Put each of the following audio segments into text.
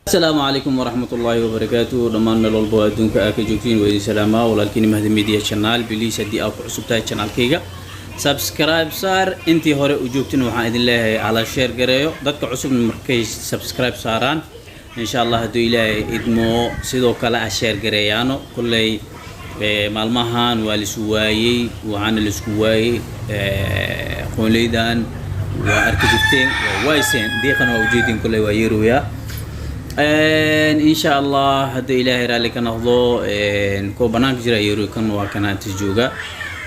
Asalaamu calaykum waraxmat ullaahi wabarakaatu. Dhammaan meel walba oo adduunka aa ka joogtiin, waa idin salaamaa. Walaalkiini Mahdi Media Channel. Please, haddii aa ku cusub tahay channelkayga, subscribe saar. Intii hore u joogtin, waxaan idin leeyahay ala share gareeyo. Dadka cusubna markay subscribe saaraan, insha Allah, hadduu Ilaahay idmo, sidoo kale ah share gareeyaano. Kolley maalmahan waa lisu waayey, waxaana laisku waayey qoonleydan waa arki jirteen, waa wayseen. Diiqana waa ujeedin, kolley waa yeeroyaa. Insha Allah, hadduu Ilaahay raalli ka noqdo, kuwa banaanka jira yeeroy, kan waa kanaantis jooga.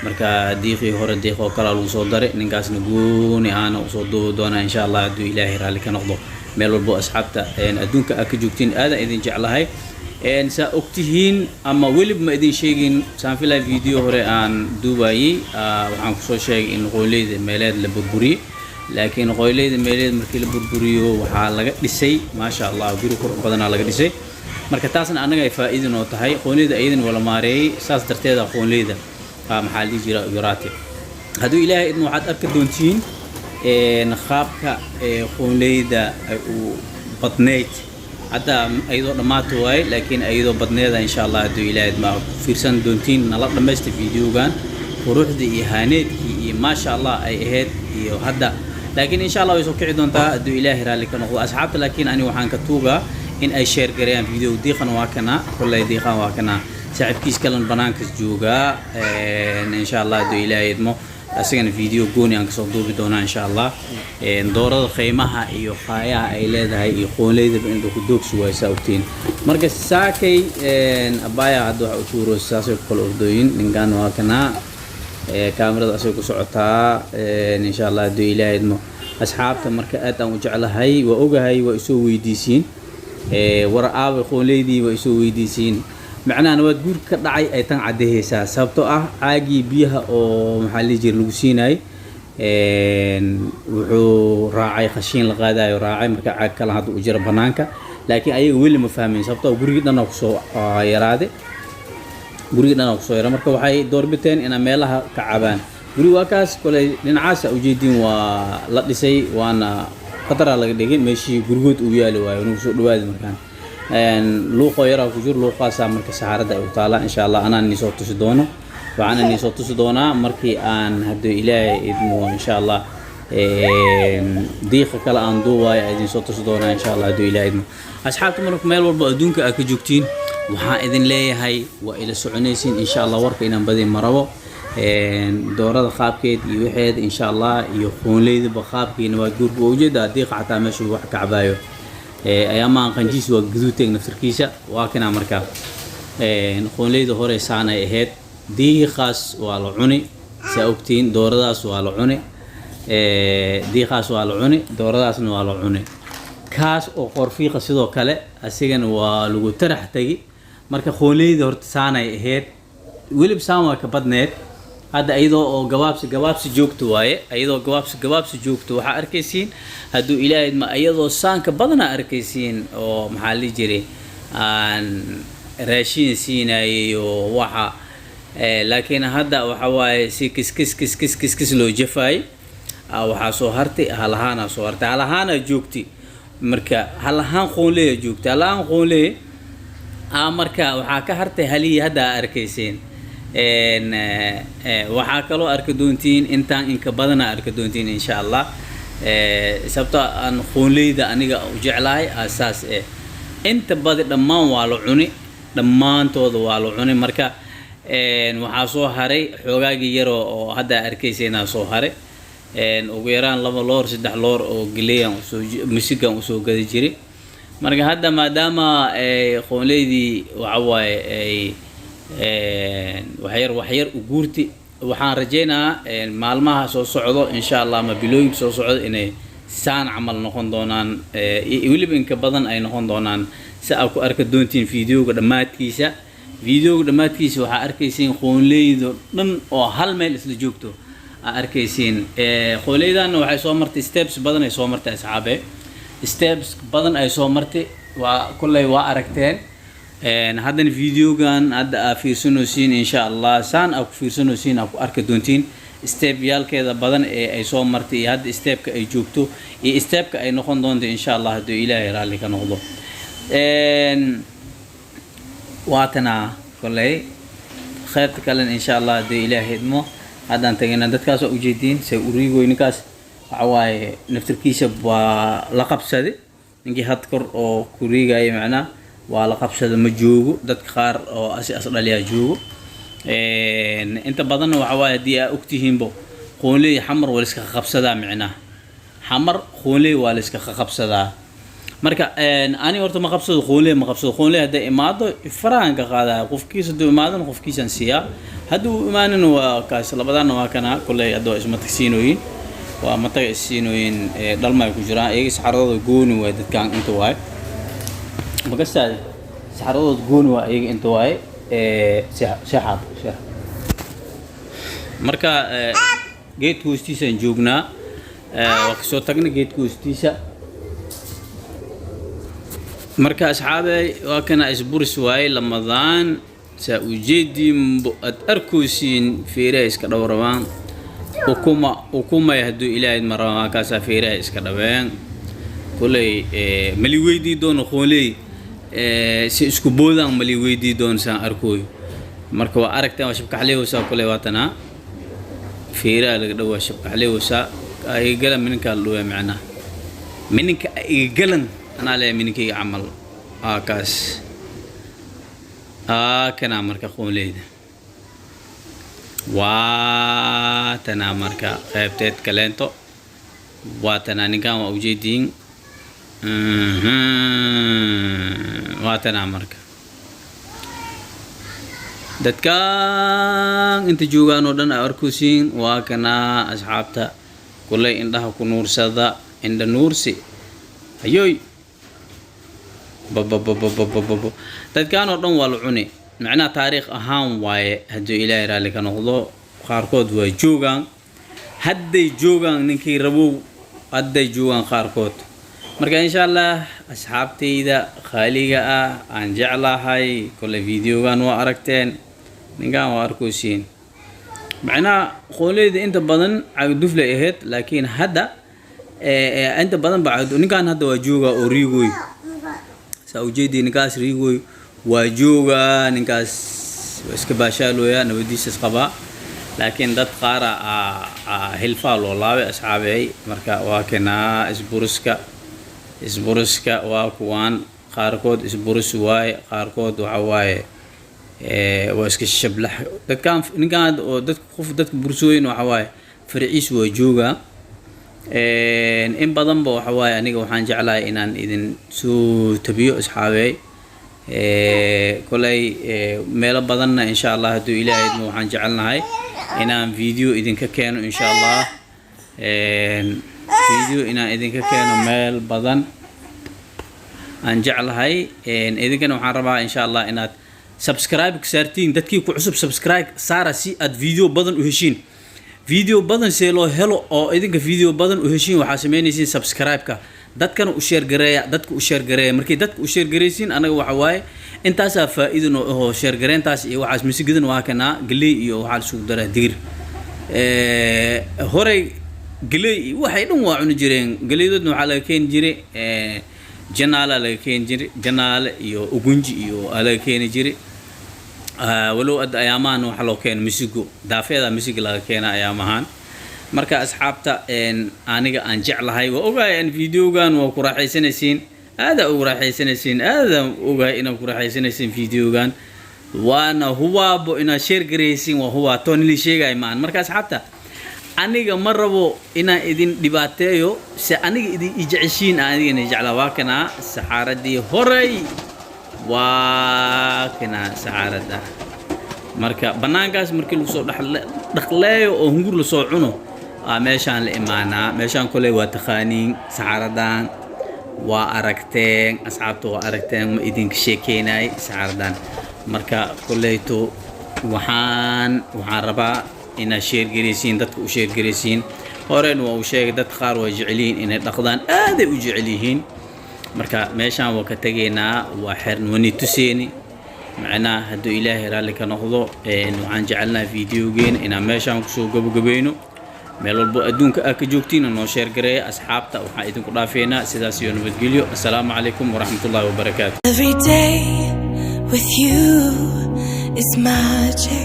Marka diiqii hore diiq oo kalea lagu soo daray, ninkaasna gooni aana usoo duubi doonaa, insha Allah, hadduu Ilaahay raalli ka noqdo. Meel walbo asxaabta adduunka aad ka joogtiin, aadan idin jeclahay. Saa ogtihiin ama weliba ma idin sheegin, saan filaa video hore aan duubayey waxaan kusoo sheegay in qooleyda meeleed la burburiyey. Laakiin qooleyda meeleed markii la burburiyo, waxaa laga dhisay, maasha Allah, guri qurux badanaa laga dhisay. Marka taasna annaga ay faa'iida noo tahay. Qooleyda iyadana waa la maareeyey, saas darteeda qooleyda maxaa la dhihi jira yuraate. Hadduu Ilaahay idmo, waxaad arki doontiin qaabka qoonleyda ay u badnayd. Hadda iyadoo dhammaata waaye, laakiin iyadoo badneeda, insha Allah, hadduu Ilaahay idmo, aad ku fiirsan doontiin. Nala dhammaysta videogan, quruxdii iyo haaneedkii iyo maasha Allah ay ahayd iyo hadda. Laakiin insha Allah way soo kici doontaa hadduu Ilaahay raalli ka noqdo, asxaabta. Laakiin ani waxaan ka tuugaa in ay share gareeyaan video. Diiqan waa kana, kolley diiqan waa kana, saaxiibkiis kalan banaankas joogaa. Insha Allah, hadduu Ilaahay idmo, isagana video gooni aan kasoo duubi doonaa, insha Allah. Doorada qiimaha iyo qaayaha ay leedahay iyo qoonleydaba indho ku doogsi waay, saa ogtiin. Marka saakay abaya hadda waxa u tuuro, saasay ku kala ordooyin. Ninkan waa kanaa, kaamirada asay ku socotaa, insha Allah, hadduu Ilaahay idmo. Asxaabta marka aad aan u jeclahay, waa ogahay, waa isoo weydiisiin war aabay qoonleydii, waa isoo weydiisiin. Macnaha nabaad guurka ka dhacay ay tan caddehaysaa, sababtoo ah caagii biyaha oo maxaa la dhihi jiray lagu siinayay wuxuu raacay khashiin la qaadayo raacay. Marka caag kale hadda u jira banaanka, laakiin ayaga weli ma fahmayn, sababtoo ah gurigii dhan kusoo yaraade, gurigii dhan kusoo yara. Marka waxay doorbiteen inay meelaha ka cabaan. Guri waa kaas, koley dhinacaasa ujeediin waa la dhisay, waana khataraa laga dhigay meeshii gurigood uu yaali waayo nagu soo dhawaadi. Markaan luuqoo yaraa ku jiro, luuqaasaa marka saxaaradda ay u taala. Insha Allah, anaa nii soo tusi doono, waxaana nii soo tusi doonaa markii aan, hadduu Ilaahay idmo, insha Allah, diiqa kale aan duuwaayo idin soo tusi doonaa, insha Allah, hadduu Ilaahay idmo. Asxaabta marka meel walba adduunka aad ka joogtiin, waxaan idin leeyahay waa ila soconaysiin, insha Allah. Warka inaan badin marabo. Doorada qaabkeed iyo waxeed, insha Allah, iyo qoonleydaba qaabkii nabaad guurka waa ujeedaa. Diiqa xataa meesha wax ka cabaayo ayaamahan qanjiis waa gaduuteeg naftarkiisa waa kanaa. Markaa qoonleyda hore saanay ahayd. Diiqaas waa la cuni, saa ogtiin. Dooradaas waa la cuni, diiqaas waa la cuni, dooradaasna waa la cuni. Kaas oo qorfiiqa sidoo kale asigana waa lagu tarax tegi. Marka qoonleyda horta saanay ahayd, welib saan waa ka badneed. Hadda iyadoo oo gabaabsi gabaabsi joogto waaye, iyadoo gabaabsi gabaabsi joogto waxaa arkaysiin, hadduu Ilaahay ma, iyadoo saanka badanaa arkaysiin oo maxaa la dhihi jiray aan raashin siinayay oo waxa. Laakiin hadda waxa waaye si kis kis kis kis kis kis loo jafaayay. Waxaa soo hartay halahaanaa soo hartay, halahaanaa joogtay. Marka halahaan qoonleya joogtay, halahaan qoonley. Marka waxaa ka hartay halihii hadda aa arkayseen. Waxaa kaloo arki doontiin intaan inka badana arki doontiin, insha Allah, sababto aan qoonleyda aniga u jeclahay saas eh. Inta badi dhammaan waa la cuni, dhammaantooda waa la cuni. Marka waxaa soo haray xoogaagii yaroo oo hadda arkayseenaa soo haray. Ugu yaraan laba loor, saddex loor oo galeeyaan usoo misigaan usoo gadi jiray. Marka hadda maadaama qoonleydii waxa waaye ay waxyar waxyar u guurti, waxaan rajaynayaa maalmaha soo socdo, insha Allah, ama bilooyinka soo socdo, inay saan camal noqon doonaan, weliba inka badan ay noqon doonaan, si aad ku arki doontiin videoga dhammaadkiisa. Videoga dhammaadkiisa waxaa arkaysiin qoonleydo dhan oo hal meel isla joogto aa arkaysiin. Qoonleydanna waxay soo martay steps badan ay soo martay, asxaabe, steps badan ay soo martay. Waa kulley waa aragteen. Haddana videogan hadda aa fiirsanaysiin, insha Allah, saan aa ku fiirsanaysiin, aa ku arki doontiin step-yaalkeeda badan ee ay soo martay iyo hadda stepka ay joogto iyo stepka ay noqon doonto, insha Allah, hadduu Ilaahay raalli ka noqdo. Waatanaa kolley kheyrta kalena insha Allah haddii Ilaahay idmo haddaan tagayna. Dadkaas waa ujeediin say uriigoy. Ninkaas waxa waaye naftirkiisa waa la qabsaday. Ninkii had kor oo ku riigaya macnaha waa la qabsada, ma joogo. Dadka qaar oo asi as dhaliyaa joogo. Inta badanna waxa waaye, haddii aa ogtihiinbo, qoonley Xamar waa la iska qabsadaa. Micnaha Xamar qoonley waa la iska qabsadaa. Marka ani horta ma qabsado qoonley, ma qabsado qoonley. Hadday imaado farahan ka qaadaya. Qofkiisa hadduu imaadona qofkiisaan siiyaa, hadduu imaanina waa kaas. Labadaana waa kana kolley hadda waa isma tagsiinooyin, waa mataga issiinooyin, dhalma ay ku jiraan iyaga. Saxaradooda gooni waay dadkan inta waay, makastaadi saxaradooda gooni waa iyaga inta waay. Seexaad seex. Marka geedka hoostiisaan joognaa, waa kasoo tagnay geedka hoostiisa. Marka asxaabey, waa kana isburis waaye lamadaan saa ujeediinbo aad arkaysiin. Feeraha iska dhowrabaan, ukuma ukumay hadduu Ilaahay ma rabaan. Kaasaa feeraha iska dhaween. Koley mali weydii doono qooley si isku boodaan, mali weydii doono saan arkooyo. Marka waa aragteen, waa shabkaxleyhoosaa. Koley waatanaa feeraha laga dhawaa, shabkaxleyhoosaa. Igagalan mininkaa la dhawaa, macnaha mininka igagalan anaa leeyahay, mininkayga camal aa kaas aa kanaa. Marka qoonleyda waa tanaa. Marka qaybteed kaleento waa tanaa. Ninkan waa ujeediin, waa tanaa. Marka dadkan inta joogaan oo dhan aa arkosiin, waa kanaa asxaabta. Kuley indhaha ku nuursada, indha nuursi hayoy bababababababo. Dadkan oo dhan waa la cuni, macnaha taariikh ahaan waaye hadduu Ilaahay raalli ka noqdo. Qaarkood waa joogaan, hadday joogaan ninkii rabow, hadday joogaan qaarkood. Marka insha Allah asxaabtayda khaaliga ah aan jeclahay, kole videogan waa aragteen, ninkan waa arkosiin. Macnaha qooleyda inta badan cagduflay ahayd, laakiin hadda inta badan ba ninkan hadda waa joogaa oo riigooy saa ujeedii. Ninkaas riigooy waa joogaa, ninkaas waa iska baashaalooya, nabadiisas qabaa. Laakiin dad qaara hilfaa loo laabay asxaabey. Marka waa kenaa isburiska, isburiska waa kuwaan. Qaarkood isburis waaye, qaarkood waxa waaye waa iska shablax dadkan. Ninkan oo dadka qof dadka bursooyin waxa waaye farciis waa joogaa in badanba. Waxa waaye aniga waxaan jeclahay inaan idin soo tabiyo asxaabey. Koley meelo badanna insha Allah hadduu Ilaahay idmo waxaan jecelnahay inaan video idinka keeno insha Allah, video inaan idinka keeno meel badan aan jeclahay. Idinkana waxaan rabaa insha Allah inaad subscribe saartiin. Dadkii ku cusub subscribe saara si aad video badan u heshiin. Video badan see loo helo oo idinka video badan u heshiin? Waxaa sameynaysiin subscribe-ka, dadkana u share gareeya, dadka u share gareeya. Markii dadka u share gareysiin, anaga waxa waaye intaasaa faa'iido noo ahoo share gareyntaas iyo waxaas. Misigadan waa kanaa, galey iyo waxaa la isugu daraa digir. Horey galey iyo waxay dhan waa cuni jireen. Galeydoodna waxaa laga keeni jiray Janaala laga keeni jiray, Janaale iyo Ugunji iyo aa laga keeni jiray. Walow hadda ayaamahan waxaa loo keena misigo, daafeeda misiga laga keena ayaamahan. Marka asxaabta aniga aan jeclahay, waa ogahay in videogan waa ku raaxaysanaysiin, aadaa ugu raaxaysanaysiin, aadaan ogahay inaad ku raaxaysanaysiin videogan, waana hubaabo inaad share garaysiin, waa hubaa toonili sheegay maan. Marka asxaabta, aniga ma rabo inaan idin dhibaateeyo, se aniga idin ijeceshiin aan adigana jeclaa. Waa kanaa saxaaradii horay, waa kanaa saxaaradda. Marka bannaankaas markii lagu soo dhaqleeyo oo hungur lasoo cuno aa meeshaan la imaanaa. Meeshaan koley waa taqaaniin, saxaaradan waa aragteen asxaabta, waa aragteen, ma idinka sheekeynay saxaaradan. Marka koleyto waxaan rabaa inaad share garaysiin, dadka u share garaysiin. Horena waa uu sheegay, dadka qaar waa jecel yihiin inay dhaqdaan, aaday u jecel yihiin. Marka meeshaan waa ka tegaynaa, waa xern wani tuseeni. Macnaha hadduu Ilaahay raalli ka noqdo, waxaan jecelnahay videogeena inaan meeshaan kusoo gabagabayno. Meel walbo adduunka aa ka joogtiina noo share gareeya. Asxaabta, waxaan idinku dhaafeynaa sidaas iyo nabadgelyo. Assalaamu calaykum waraxmatullahi wabarakaatu. Every day with you is magic.